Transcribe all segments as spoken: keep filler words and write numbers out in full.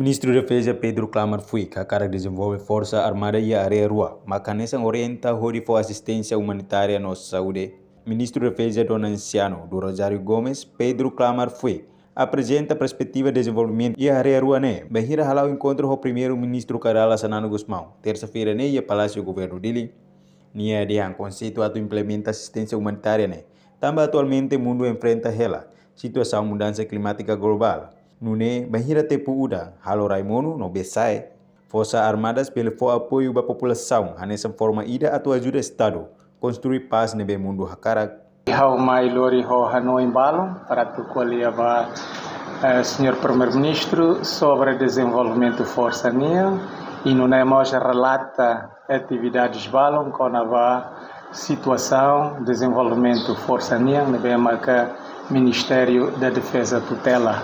Ministru Defeza Pedro Klamart Fuik hakarak dezenvolve Forsa Armada iha área rua, mak hanesan orienta hodi fó asisténsia umanitária no saúde. Ministru Defeza Dona Anciano do Rosário Gomes, Pedro Klamart Fuik, aprezenta perspetiva dezenvolvimentu iha área rua ne'e bainhira hala'o enkontru ho Primeiru-Ministru Kay Rala Xanana Gusmão, tersa-feira ne'e iha Palásiu Governu Dili. Nia dehan konseitu atu implementa asisténsia umanitária ne'e tanba atualmente mundu enfrenta hela situasaun mudansa klimátika globál. Nune'e, bainhira tempu udan, halo rai monu no bee sa'e, Forsa Armadas bele fó apoiu ba populasaun hanesan forma ida atu ajuda Estadu konstrui pás ne'ebé mundu hakarak. Ha'u mai lori ho hanoin balun para atu ko'alia ba, eh, Señór Primeiru-Ministru sobre dezenvolvimentu forsa nian, i nune'e mós relata atividades balun kona-ba situasaun dezenvolvimentu forsa nian ne'ebé maka Ministériu da Defeza tutela.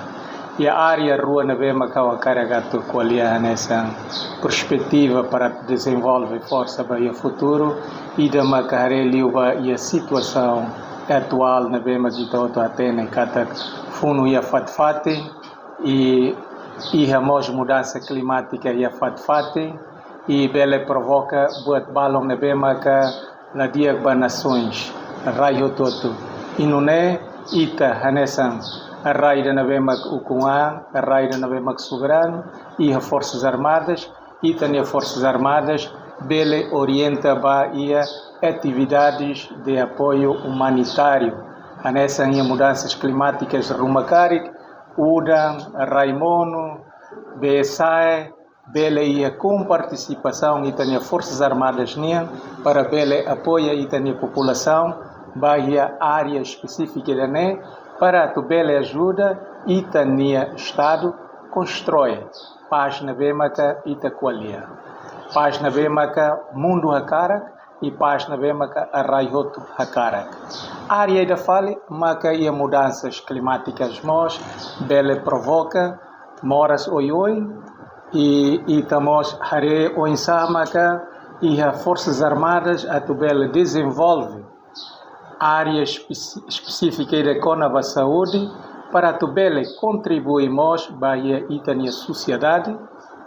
Iha área rua ne'ebé maka ha'u hakarak atu ko'alia hanesan perspetiva para dezenvolve forsa ba iha futuru, ida maka haree liu ba iha situasaun atuál ne'ebé maka ita hotu hatene katak funu iha fatin-fatin, i iha mós mudansa klimátika iha fatin-fatin, i bele provoka buat balun ne'ebé maka la di'ak ba nasoens, rai hotu-hotu. I nune'e ita hanesan rai ida ne'ebé mak ukun-an, rai ida ne'ebé mak soberanu, iha Forsas Armadas, ita-nia Forsas Armadas bele orienta ba iha atividades de apoiu umanitáriu. Hanesan iha mudansas klimátikas ruma karik, udan, rai monu, bee sa'e, bele iha kopartisipasaun ita-nia Forsas Armadas nian para bele apoia ita-nia populasaun ba iha área espesífika ida-ne'e para atu bele ajuda ita-nia Estadu konstroi pás ne'ebé maka ita ko'alia. Pás ne'ebé maka mundu hakarak, i pás ne'ebé maka rai hotu hakarak. Área ida fali maka iha mudansas klimátikas mós bele provoka moras oioin, i ita mós haree oinsá maka iha Forsas Armadas atu bele dezenvolve área espesi-, espesífika ida kona-ba saúde para atu bele kontribui mós ba iha ita-nia sosiedade,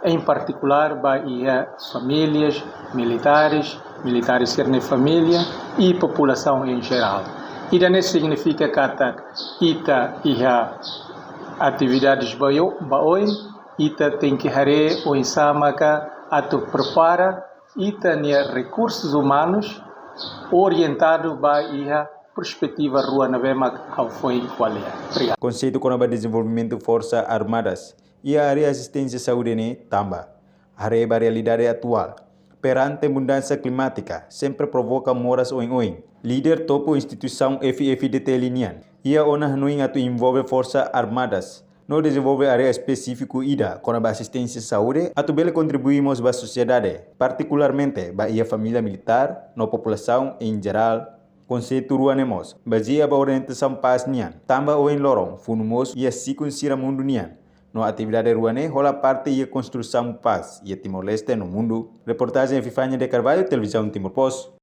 em particular ba iha famílias militares, militares sira-nia família i populasaun em geral. Ida-ne'e signifika katak ita iha atividades ba oi-, ba oin, ita tenke haree oinsá maka atu prepara ita-nia rekursus umanus orientadu ba iha perspetiva rua ne'ebé mak ha'u foin ko'alia. Obrigadu. Konseitu kona-ba dezenvolvimentu Forsa Armadas iha área asisténsia saúde ne'e tanba haree ba realidade atuál. Perante mudansa klimátika, sempre provoka moras oioin. Líder topu instituisaun F F D T L nian iha ona hanoin atu envolve Forsa Armadas no dezenvolve área espesífiku ida kona-ba asisténsia saúde atu bele kontribui mós ba sosiedade, partikularmente ba iha família militár no populasaun em geral. Konseitu rua ne'e mós bazeia ba orientasaun pás nian, tanba ohin loron funu mós iha sikun sira mundu nian. No atividade rua ne'e hola parte iha konstrusaun pás iha Timor-Leste no mundu. Reportajen Epifania de Carvalho, Televizaun Timor Post.